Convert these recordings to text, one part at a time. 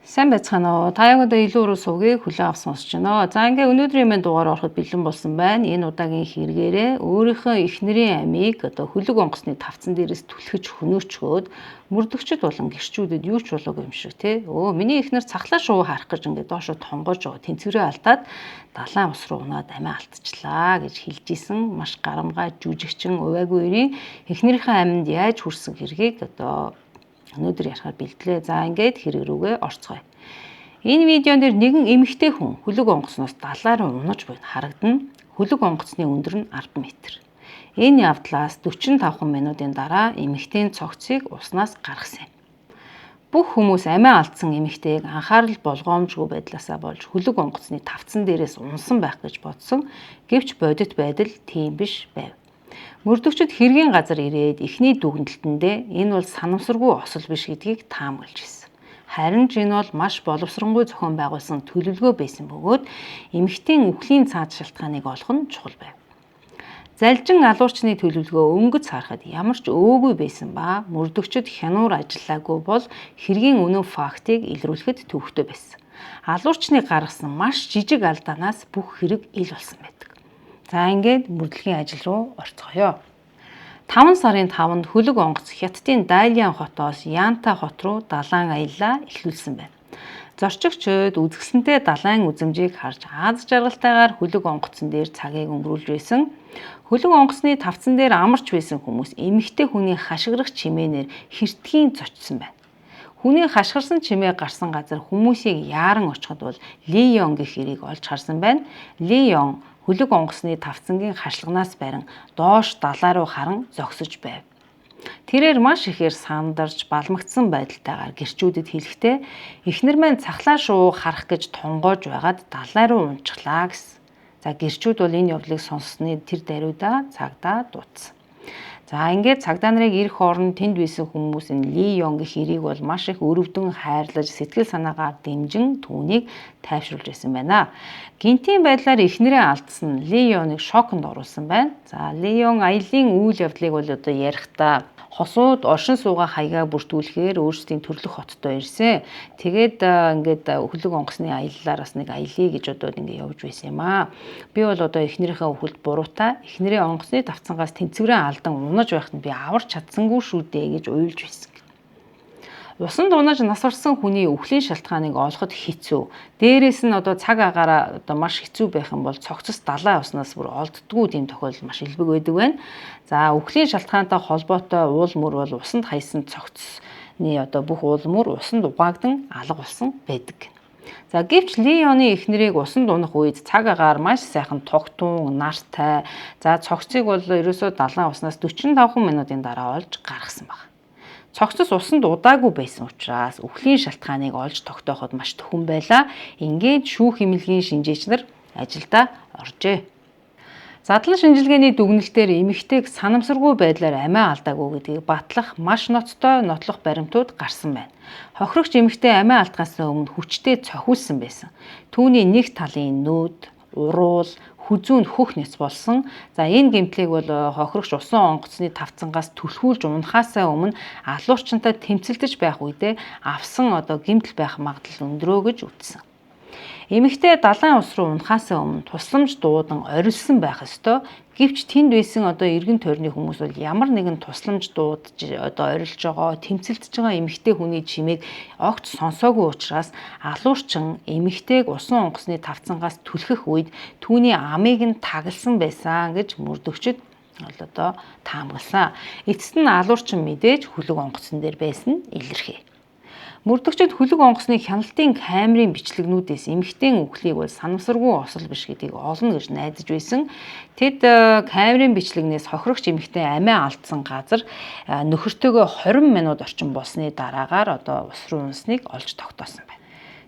Сайн байцгаана уу? Та яг одоо илүү уруу сувгийг хүлээн авсан сонсож байна. За ингээ өнөөдрийн минь дугаар ороход бэлэн болсон байна. Энэ удаагийн хэрэгээрээ өөрийнхөө эхнэрийн амийг одоо хөлөг онгоцны тавцан дээрээс түлхэж хөнөөчхөөд мөрдөгчд болон гэрчүүдэд юу ч болоогүй юм шиг тий. Өө миний эхнэр цахлаа шувуу харах гэж ингээ доошо тонгоож байгаа тэнцвэрээ алдаад далайн ус руу унаад амиа алдчихлаа гэж хэлж исэн маш гарамгай жүжигчин увайгүй эрийн эхнэрийнхээ аминд яаж хүрсэн хэргийг одоо өнөөдөр ярихаар бэлтлээ. За ингээд хэрэг рүүгээ орцгоё. Энэ видеон дээр нэгэн эмэгтэй хүн хөлөг онгоцноос далаа руу унаж буйг харагдана. Хөлөг онгоцны өндөр нь 10 м. Энэ явдлаас 45 минутын дараа эмэгтэйн цогцыг уснаас гаргасан юм. Бүх хүмүүс амиа алдсан эмэгтэйг анхаарал болгоомжгүй байдлаасаа болж хөлөг онгоцны тавцан дээрээс унсан байх гэж бодсон. Гэвч бодит байдал тийм биш байв. Мөрдөгчд хэргийн газар ирээд эхний дүгнэлтэндээ энэ бол санамсаргүй осол биш гэдгийг таамаглаж ирсэн. Харин ч энэ бол маш боловсронгүй зохион байгуулсан төлөвлөгөө байсан бөгөөд эмэгтэйн үхлийн цаад шалтгааныг олох нь чухал байв. Залжин алуурчны төлөвлөгөө өнгөц харахад ямар ч өөгүй байсан ба мөрдөгчд хянуур ажиллаагүй бол хэргийн үнэн фактыг илрүүлэхэд төвөгтэй байсан. Алуурчны гаргасан маш жижиг алдаанаас бүх хэрэг ил болсон байдаг. За ингээд мөрдлөгийн ажил руу орцгоё. 5 сарын 5-нд хөлөг онгоц Хятадын Дайлиан хотоос Янта хот руу далайн аяллаа эхлүүлсэн байна. Зорчигчид үзэсгэлэнтэй далайн үзэмжийг харж аз жаргалтайгаар хөлөг онгоцон дээр цагийг өнгөрүүлж байсан. Хөлөг онгоцны тавцан дээр амарч байсан хүмүүс эмэгтэй хүний хашгирах чимээнээр хэртгийн зочсон байна. Хүний хашгирсан чимээ гарсан газар хүмүүсийг яаран очиход бол Ли Йон гэх хэрийг олж харсан байна. Ли Йон хөлөг онгоцны тавцангийн хашлагнаас барин доош далаа руу харан зогсож байв. Тэрээр маш ихээр сандарч балмагдсан байдалтайгаар гэрчүүдэд хэлэхдээ эхнэр маань цахлаа шувуу харах гэж тонгоож байгаад далай руу унчихлаа гэсэн. За гэрчүүд бол энэ явдлыг сонссны тэр даруйдаа цагдаа дуудсан. За ингээд цагдаа нарыг ирэх орон тэнд байсан хүмүүс энэ Ли Йон гэх эрийг бол маш их өрөвдөн хайрлаж сэтгэл санаагаар дэмжин түүнийг тайвшруулж байсан байна. Гинтийн байдлаар эхнэрээ алдсан Ли Йоныг шоконд оруулсан байна. За Ли Йон аялын үйл явдлыг бол одоо ярихдаа хосууд оршин суугаа хаягаа бүртгүүлэхээр өөрсдийн төрлөх хоттой ирсэн. Тэгээд ингээд хөлөг онгоцны аяллаар бас нэг аялъя гэж бодоод ингээд явж байсан юм аа. Би бол одоо эхнэрийнхээ үхэлд буруутай. Эхнэрээ онгоцны тавцангаас тэнцвэрээ алдан унаж байхад нь би аварч чадсангүй шүү дээ гэж уйлж байсан. Усан дунаж нас барсан хүний үхлийн шалтгааныг олоход хэцүү. Дээрээс нь одоо цаг агаараа одоо маш хэцүү байх юм бол цогцос далайн уснаас бүр олддгүй тийм тохиолдол маш илбэг байдаг байна. За үхлийн шалтгаантай холбоотой уул мөр бол усанд хаясан цогцсны одоо бүх уул мөр усанд угаагдан алга болсон байдаг. За гэвч Лионы эхнэрийг усанд унах үед цаг агаар маш сайхан тогтун, нартай. За цогцыг бол ерөөсөө далайн уснаас 45 минутын дараа олж гаргасан баг. Цогцос усанд удаагүй байсан учраас үхлийн шалтгааныг олж тогтооход маш төхөн байлаа. Ингээд шүүх эмнэлгийн шинжээч нар ажилдаа оржээ. Задлан шинжилгээний дүгнэлтээр эмэгтэйг санамсаргүй байдлаар амиа алдаагүй гэдгийг батлах маш ноцтой нотлох баримтууд гарсан байна. Хохирогч эмэгтэй амиа алдахаас өмнө хүчтэй цохиулсан байсан. Түүний нэг талын нүд, уруул, хүзүүнд хөх няц болсон. За энэ гэмтлийг бол хохирогч усан онгоцны тавцангаас түлхүүлж унахаасаа өмнө алуурчинтай тэмцэлдэж байх үедээ авсан одоо гэмтэл байх магадлал өндрөө гэж үзсэн. Эмэгтэй далайн ус руу унахаасаа өмнө тусламж дуудан орилсон байх ёстой. Гэвч тэнд байсан одоо эргэн тойрны хүмүүс бол ямар нэгэн тусламж дуудаж одоо орилж байгаа, тэмцэлдэж байгаа эмэгтэй хүний чимээг огт сонсоогүй учраас алуурчин эмэгтэйг усан онгоцны тавцангаас түлхэх үед түүний амийг нь тагалсан байсан гэж мөрдөгчд бол одоо таамагласан. Эцэст нь алуурчин мэдээж хөлөг онгоцон дээр байсан нь илэрхий. Мөрдөгчд хөлөг онгоцны хяналтын камерын бичлэгнүүдээс эмэгтэйн үхлийг бол санамсаргүй осол биш гэдгийг олно гэж найдаж байсан. Тэд камерын бичлэгнээс хохирогч эмэгтэй амиа алдсан газар нөхөртөөгөө 20 минут орчим болсны дараагаар одоо ус руу унсныг олж тогтоосон байна.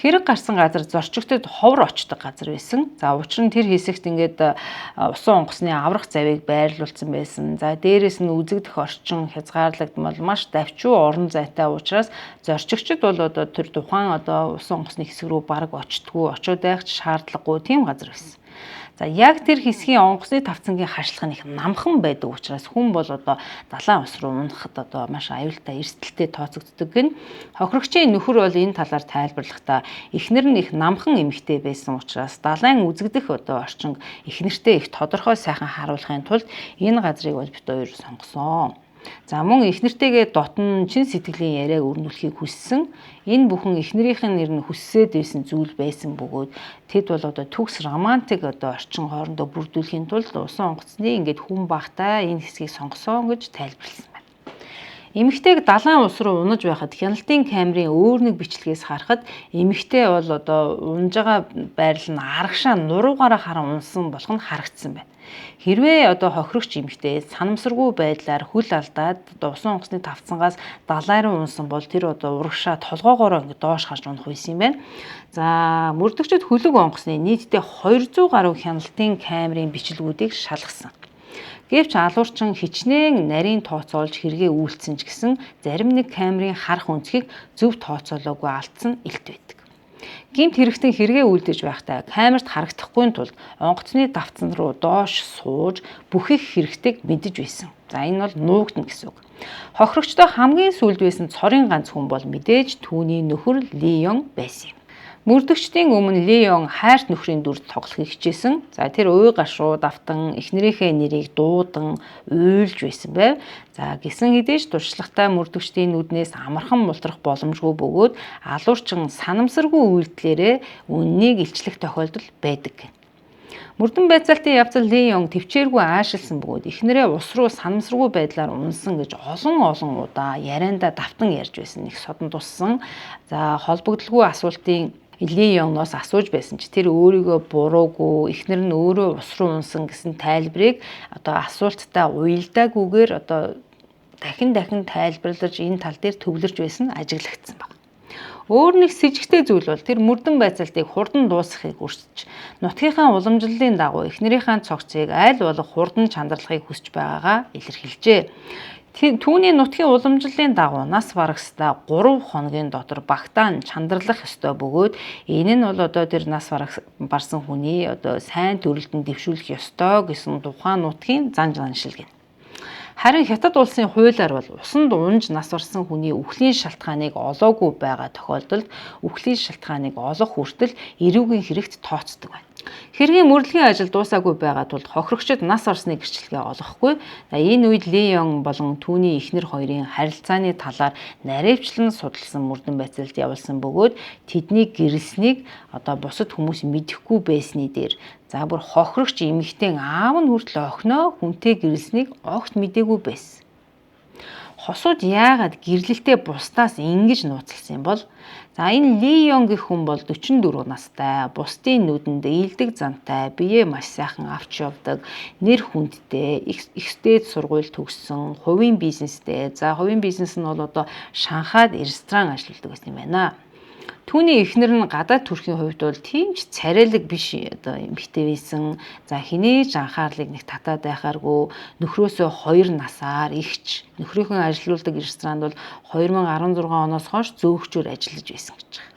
Хэрэг гарсан газар зорчигчдод ховор очдог газар байсан. За учир нь тэр хэсэгт ингээд усан онгоцны аврах завийг байрлуулсан байсан. За дээрээс нь үзэгдэх орчин хязгаарлагдмал маш давчуу орон зайтай учраас зорчигчд бол одоо тэр тухайн одоо усан онгоцны хэсэг рүү бараг очдгоо, очиод байх ч шаардлагагүй тийм газар байсан. За яг тэр хэсгийн онгоцны тавцангийн харшлага нь их намхан байдаг учраас хүн бол одоо далайн ус руу унахад одоо маш аюултай эрсдэлтэй тооцогддог гин. Хохирогчийн нөхөр бол энэ талаар тайлбарлахдаа эхнэр нь их намхан эмэгтэй байсан учраас далайн үзэгдэх одоо орчинг эхнэртээ их тодорхой сайхан харуулахын тулд энэ газрыг бол бит хоёр сонгосон. За мөн эхнэртэйгээ дотн чин сэтгэлийн яриаг өрнүүлэхийг хүссэн. Энэ бүхэн эхнэрийнх нь нэр нь хүссээд байсан зүйл байсан бөгөөд тэд бол одоо төгс романтик одоо орчин хоорондоо бүрдүүлэхийн тулд усан онгоцны ингээд хүн багтай энэ хэсгийг сонгосон гэж тайлбарласан байна. Эмэгтэйг далайн ус руу унаж байхад хяналтын камерын өөр нэг бичлэгээс харахад эмэгтэй бол одоо унж байгаа байрлал нь арагшаа нуруугаараа харан унсан болох нь харагдсан байна. Хэрвээ одоо хохирогч эмэгтэй санамсаргүй байдлаар хөл алдаад одоо усан онгоцны тавцангаас далай руу унсан бол тэр одоо урагшаа толгоогоороо ингээд доош харж унах байсан юм байна. За мөрдөгчид хөлөг онгоцны нийтдээ 200 гаруй хяналтын камерын бичлэгүүдийг шалгасан. Гэвч алуурчин хичнээн нарийн тооцоолж хэрэгээ үйлдсэн ч гэсэн зарим нэг камерын харах өнцгийг зөв тооцоолоогүй алдсан илт байдаг. Гэмт хэрэгтэн хэрэгээ үйлдэж байхдаа камерт харагдахгүй тулд онгоцны давтсан руу доош сууж бүх их хэрэгтийг мэдэж байсан. За энэ бол нуугдана гэсэн үг. Хохирогчтой хамгийн сүүлд байсан цорын ганц хүн бол мэдээж түүний нөхөр Лион байсан юм. Мөрдөгчдийн өмнө Леон хайрт нөхрийн дүрд тоглохыг хичээсэн. За тэр уй гашуу давтан эхнэрийнхээ нэрийг дуудан уйлж байсан байв. За гисэн хэдий ч туршлагатай мөрдөгчдийн нүднээс амархан мултрах боломжгүй бөгөөд алуурчин санамсаргүй үйлдэлээрээ үннийг илчлэх тохиолдол байдаг. Мөрдөн байцаалтын явцад Леон төвчээргүй аашилсан бөгөөд эхнэрээ ус руу санамсаргүй байдлаар унсан гэж олон олон удаа яриандаа давтан ярьж байсан. Их содон туссан. За холбогдолгүй асуултын Леоноос асууж байсан чи тэр өөрийгөө буруугүй эхнэр нь өөрөө ус руу унсан гэсэн тайлбарыг одоо асуулттай уялдаагүйгээр одоо дахин дахин тайлбарлаж энэ тал дээр төвлөрч байсан ажиглагдсан баг. Өөр нэг сэжигтэй зүйл бол тэр мөрдөн байцаалтыг хурдан дуусгахыг хүсэж нутгийнхаа уламжлалын дагуу эхнэрийнхээ цогцыг аль болох хурдан чандралахыг хүсэж байгаагаа илэрхийлжээ. Түүний нутгийн уламжлалын дагуу нас барагсдаа 3 хоногийн дотор багтаан чандралах ёстой бөгөөд энэ нь бол одоо тэр нас барсан хүний одоо сайн төрөлтөнд дэвшүүлэх ёстой гэсэн тухайн нутгийн зан заншил гэнэ. Харин Хятад улсын хуулиар бол усанд унж нас барсан хүний үхлийн шалтгааныг олоогүй байгаа тохиолдолд үхлийн шалтгааныг олох хүртэл эрүүгийн хэрэгт тооцдог байна. Хэргийн мөрдлөгийн ажил дуусаагүй байгаа тул хохирогчид нас орсны гэрчлэгээ олохгүй. Энэ үед Леон болон түүний эхнэр хоёрын харилцааны талаар наривчлан судалсан мөрдөн байцаалт явуулсан бөгөөд тэдний гэрлэснийг одоо бусад хүмүүс мэдэхгүй байсны дээр за бүр хохирогч эмэгтэй аав нь хүртэл охиноо хүнтэй гэрлэснийг огт мдээгүй байсан. Хосууд яагаад гэрлэлтээ бусдаас ингэж нууцлсан юм бол? За энэ Леон гэх хүн бол 44 настай, бусдын нүдэнд ээлдэг зантай, биеэ маш сайхан авч явдаг, нэр хүндтэй, их дээд сургууль төгссөн, хувийн бизнестэй. За хувийн бизнес нь бол одоо Шанхайд ресторан ажилладаг байсан юм байна. Түүний эхнэр нь гадаад төрхийн хувьд бол тийм ч царайлаг биш одоо эмэгтэй байсан. За хэний ч анхаарлыг нэг татаад байхааргүй нөхрөөсөө 2 насаар ихч нөхрийнхөө ажилуулдаг ресторанд бол 2016 оноос хойш зөөгчөөр ажиллаж байсан гэж байгаа.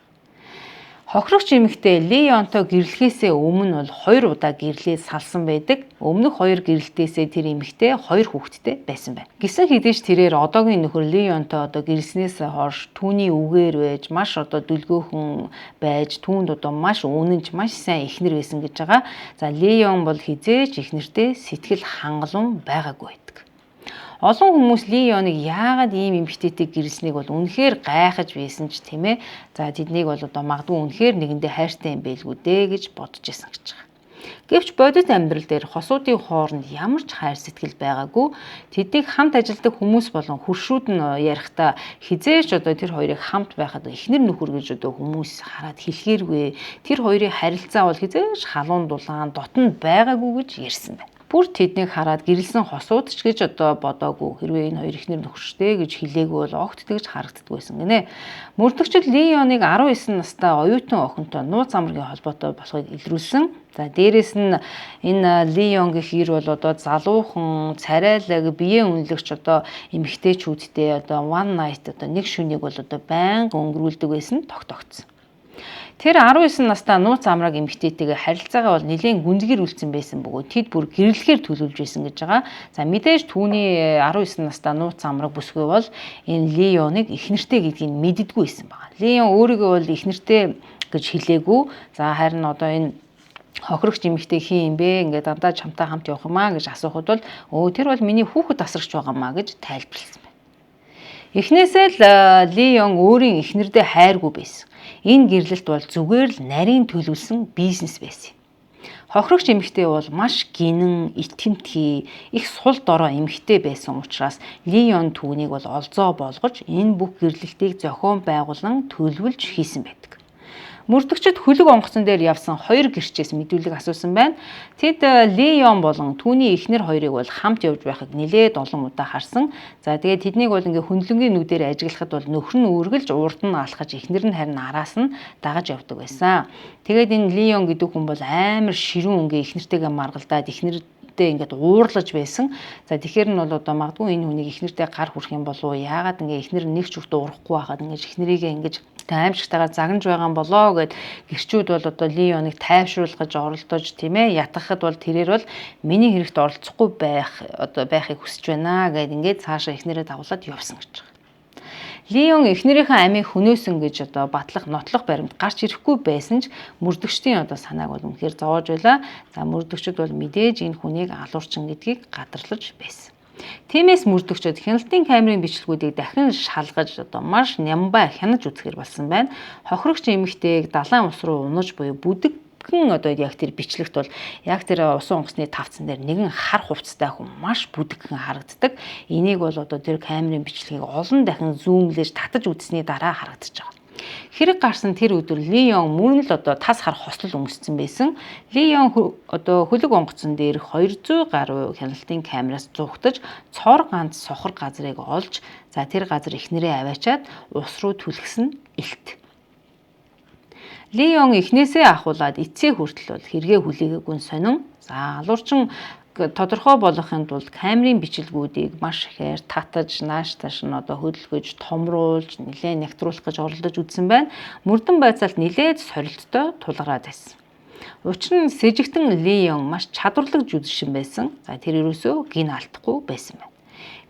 Хохирогч эмэгтэй Леонтой гэрлэхээсээ өмнө бол 2 удаа гэрлээд салсан байдаг. Өмнөх 2 гэрэлтээсээ тэр эмэгтэй 2 хүүхэдтэй байсан байна. Гисэн хэдий ч тэрээр одоогийн нөхөр Леонтой одоо гэрлэснээс хойш түүний үгээр байж маш одоо дүлгөөхөн байж түүнд одоо маш үнэнч маш сайн эхнэр байсан гэж байгаа. За Леон бол хизээж эхнэртэй сэтгэл хангалуун байгаагүй байдаг. Олон хүмүүс Леоныг яагаад ийм эмэгтэйтэй гэрлэснийг бол үнэхээр гайхаж байсан ч тийм ээ. За тэднийг бол одоо магадгүй үнэхээр нэгэндээ хайртай юм байлгүй дээ гэж бодож байсан гэж байгаа. Гэвч бодит амьдрал дээр хосуудын хооронд ямар ч хайр сэтгэл байгаагүй. Тэднийг хамт ажилладаг хүмүүс болон хөршүүд нь ярихдаа хизээж одоо тэр хоёрыг хамт байхад эхнэр нөхөр гэж одоо хүмүүс хараад хэлэхээргүй. Тэр хоёрын харилцаа бол хизээж халуун дулаан дотн байгаагүй гэж ярьсан байна. Бүр тэднийг хараад гэрэлсэн хосууд ч гэж одоо бодоогүй. Хэрвээ энэ хоёр эхнэр нөхөртэй гэж хэлээгүй бол огт тэгж харагддаггүй байсан гинэ. Мөрдөгчд Леоныг 19 настай оюутан охинтой нууц амргийн холбоотой болохыг илрүүлсэн. За дээрэс нь энэ Леон гэх ир бол одоо залуухан, царайлаг, биеэ үнэлэгч одоо эмэгтэйчүүдтэй одоо one night одоо нэг шөнийг бол одоо байнга өнгөрүүлдэг байсан тогтогдсон. Тэр 19 настай нууц амраг эмэгтэйтэйгээ харилцаагаа бол нэлээн гүнзгийр үлдсэн байсан бөгөөд тэд бүр гэрлэхээр төлөвлөж байсан гэж байгаа. За мэдээж түүний 19 настай нууц амраг бүсгүй бол энэ Ли Йоныг эхнэртэй гэдгийг мэддэггүй байсан байна. Ли Йон өөрийгөө бол эхнэртэй гэж хэлээгүй. За харин одоо энэ хохирогч эмэгтэй хин юм бэ? Ингээд дандаа чамтай хамт явах юм аа гэж асуухад бол өө тэр бол миний хүүхэд тасрагч байгаа маа гэж тайлбарласан байна. Эхнээсээ л Ли Йон өөрийн эхнэрдээ хайргүй байсан. Энэ гэрлэлт бол зүгээр л нарийн төлөвлөсөн бизнес байсан юм. Хохирогч эмэгтэй бол маш гинэн, итгэмтгий, их сул дорой эмэгтэй байсан учраас Ли Йон түүнийг бол олзоо болгож энэ бүх гэрлэлтийг зохион байгуулан төлөвлөж хийсэн байдаг. Мөрдөгчид хөлөг онгоцон дээр явсан хоёр гэрчээс мэдүүлэг асуусан байна. Тэд Ли Йон болон түүний эхнэр хоёрыг бол хамт явж байхыг нэлээд олон удаа харсан. За тэгээд тэднийг бол ингээ хөндлөнгийн нүдээр ажиглахад бол нөхөр нь үргэлж урд нь алхаж эхнэр нь харин араас нь дагаж явдаг байсан. Тэгээд энэ Ли Йон гэдэг хүн бол амар ширүүн ингээ эхнэртэйгээ маргалдаад эхнэр ингээд уурлаж байсан. За тэгэхээр нь бол одоо магадгүй энэ хүнийг эхнэртэй гар хүрэх юм болов уу? Яагаад ингээ эхнэр нэг ч үгт уурахгүй байхад ингээд эхнэрийгээ ингэж аимшигтайгаар загнаж байгаа юм болоо гэд гэрчүүд бол одоо Ли Йоныг тайвшруулгаж оролдож тийм ятгахад бол тэрээр бол миний хэрэгт оролцохгүй байх одоо байхыг хүсэж байна гэд ингээд цаашаа эхнэрээ дагуулад явсан гэж байгаа. Ли Йон эхнэрийнхээ амийг хөнөөсөн гэж одоо батлах нотлох баримт гарч ирэхгүй байсан ч мөрдөгчдийн одоо санааг бол үнэхээр зовоож байлаа. За мөрдөгчд бол мэдээж энэ хүнийг алуурчин гэдгийг гадарлаж байсан. Тиймээс мөрдөгчид хяналтын камерын бичлэгүүдийг дахин шалгаж одоо маш нямбай хянаж үзэхэр болсон байна. Хохирогч эмэгтэйг далайн ус руу унаж буюу бүдэгхэн одоо яг тэр бичлэгт бол яг тэр усан онгоцны тавцан дээр нэгэн хар хувцастай хүн маш бүдэгхэн харагддаг. Энийг бол одоо тэр камерын бичлэгийг олон дахин зүүмлэж татаж үзсний дараа харагдаж байгаа. Хэрэг гарсан тэр өдөр Ли Йон мөрөн л одоо тас хар хослол өмссөн байсан. Ли Йон одоо хөлөг онгоцон дээр 200 гаруй хяналтын камераас зугтаж цор ганц сохор газрыг олж за тэр газар эхнэрээ аваачаад ус руу түлхсэн илт. Ли Йон эхнээсээ ахуулаад эцээ хүртэл бол хэрэгээ хүлээгээгүй сонин. За алуурчин тодорхой болгохын тулд камерын бичлэгүүдийг маш ихээр татаж, нааш тааш нь одоо хөдөлгөж, томруулж, нэлээд нягтруулах гэж оролдож үзсэн байна. Мөрдөн байцаалт нэлээд сорилттой тулгараад байсан. Учир нь сэжигтэн Ли Йон маш чадварлаг жүжигчин байсан. За тэр ерөөсөө гин алдахгүй байсан байна.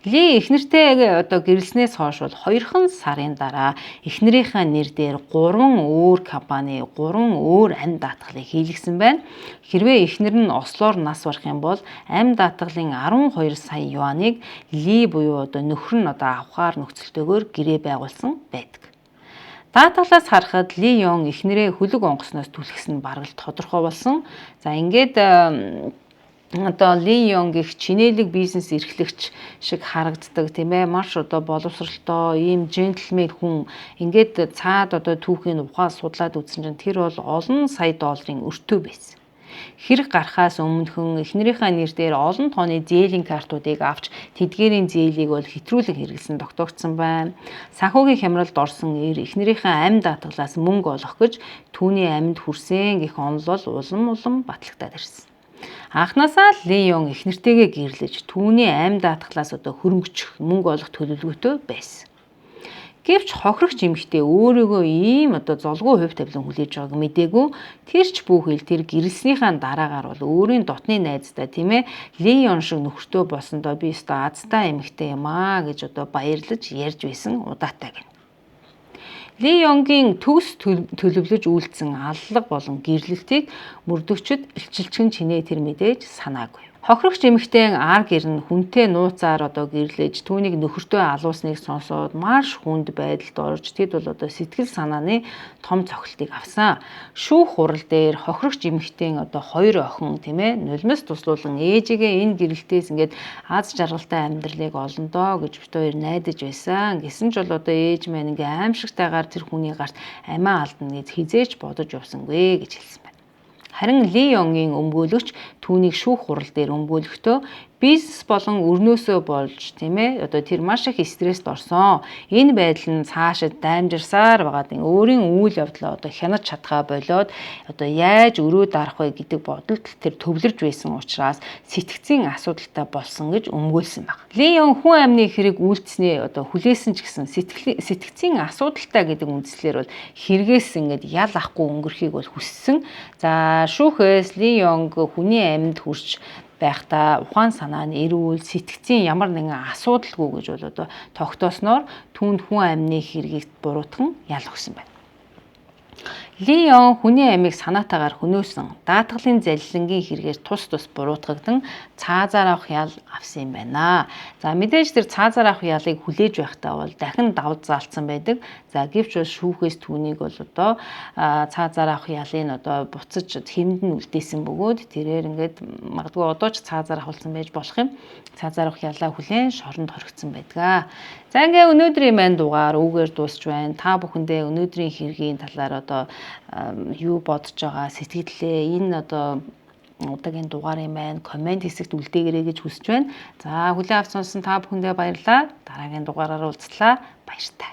Ли эхнэртэй одоо гэрлэснээс хойш бол 2 сарын дараа эхнэрийнхээ нэр дээр 3 өөр компани, 3 өөр амь даатгалыг хийлгэсэн байна. Хэрвээ эхнэр нь ослоор нас барах юм бол амь даатгалын 12 сая юаныг Ли буюу одоо нөхөр нь одоо авахар нөхцөлтэйгээр гэрээ байгуулсан байдаг. Даатгалаас харахад Ли Йон эхнэрээ хөлөг онгоцноос түлхсэн нь бараг л тодорхой болсон. За ингээд одоо Ли Йон гэх чинээлэг бизнес эрхлэгч шиг харагддаг тийм маш одоо боловсралтой ийм джентльмен хүн ингээд цаад одоо түүхийн ухаан судлаад үзсэн чинь тэр бол олон сая долларын өртөө байсан. Хэрэг гарахаас өмнөхөн эхнэрийнхээ нэр дээр олон тооны зээлийн картуудыг авч тэдгээрийн зээлийг бол хэтрүүлэн хэрэглэсэн тогтоогдсон байна. Санхүүгийн хямралд орсон эр эхнэрийнхээ амь даатгалаас мөнгө олох гэж түүний амьд хүрсэн гэх онол улам улам батлагдаад ирсэн. Анхнаасаа л Ли Йон эхнэртэйгээ гэрлэж түүний амь даатгалаас одоо хөрөнгөчих мөнгө олох төлөвлөгөөтэй байсан. Гэвч хохирогч эмэгтэй өөрийгөө ийм одоо золгүй хувь тавилан хүлээж байгааг мдээгүй. Тэр ч бүхэл тэр гэрэлснийхаа дараагаар бол өөрийн дотны найздаа тийм Ли Йон шиг нөхөртөө болсондоо би өстой азтай эмэгтэй юм аа гэж одоо баярлаж ярьж байсан удаатай гэнэ. Ли Йонгийн төгс төлөвлөж үйлдсэн аллага болон гэрлэлтийг мөрдөгчид илчилчихэн чинээ тэр мэдээж санаагүй. Хохирогч эмэгтэй ар гэр нь хүнтэй нууцаар одоо гэрлэж түүнийг нөхөртөө алуулсныг сонсоод маш хүнд байдалд орж тэд бол одоо сэтгэл санааны том цохилтыг авсан. Шүүх хурал дээр хохирогч эмэгтэй одоо хоёр охин тийм нулимс туслуулан ээжигээ энэ гэрэлтээс ингээд аз жаргалтай амьдралыг олондоо гэж бит хоёр найдаж байсан. Гэсэн ч бол одоо ээж маань ингээ аимшигтайгаар тэр хүний гарт амиа алдна гэж хизээч бодож явсангүй гэж хэлсэн байна. Харин Ли Йонгийн өмгөөлөгч түүнийг шүүх хурал дээр өмгөөлөхдөө Бизнес болон өрнөөсөө болж, тийм ээ, одоо тэр маш их стресст орсон. Энэ байдал нь цаашид даймжирсаар байгаад өөрийн үйл явдлаа одоо хянаж чадхаа болоод одоо яаж өрөө дарах вэ гэдэг бодолд тэр төвлөрж байсан учраас сэтгцийн асуудалтай болсон гэж өмгөөлсөн баг. Ли Йон хүн амны хэрэг үйлдэлсний одоо хүлээсэн ч гэсэн сэтгцийн асуудалтай гэдэг үндслээр бол хэрэгээс ингээд ял ахгүй өнгөрөхийг бол хүссэн. За, шүүхээс Ли Йонг хүний амьд хүрч байхдаа ухаан санаа нь эрүүл, сэтгцийн ямар нэгэн асуудалгүй гэж бол одоо тогтоосноор түүнд хүн амны хэргийг буруутган ял өгсөн байна. Ли Йон хүний амийг санаатаагаар хөнөөсөн даатгалын залилангийн хэрэгээр тус тус буруутгагдан цаазаар авах ял авсан юм байна. За, мэдээж тэр цаазаар авах ялыг хүлээж байхдаа бол дахин давд заалцсан байдаг. За, гэвч бол шүүхээс түүнийг бол одоо цаазаар авах ялыг одоо буцаж хэмд нь үлдээсэн бөгөөд тэрээр ингээд магадгүй одоо ч цаазаар авахулсан байж болох юм. Цаазаар авах ялаа хүлээн шоронд хоригдсон байдаг. За, ингээ өнөөдрийн маань дугаар үүгээр дуусч байна. Та бүхэндээ өнөөдрийн хэргийн талаар одоо юу бодож байгаа сэтгэлдээ энэ одоо удаагийн дугаарын маань коммент хэсэгт үлдээгээрэй гэж хүсэж байна. За, хүлээн авч сонсон та бүхэндээ баярлалаа. Дараагийн дугаараар уулзлаа. Баяртай.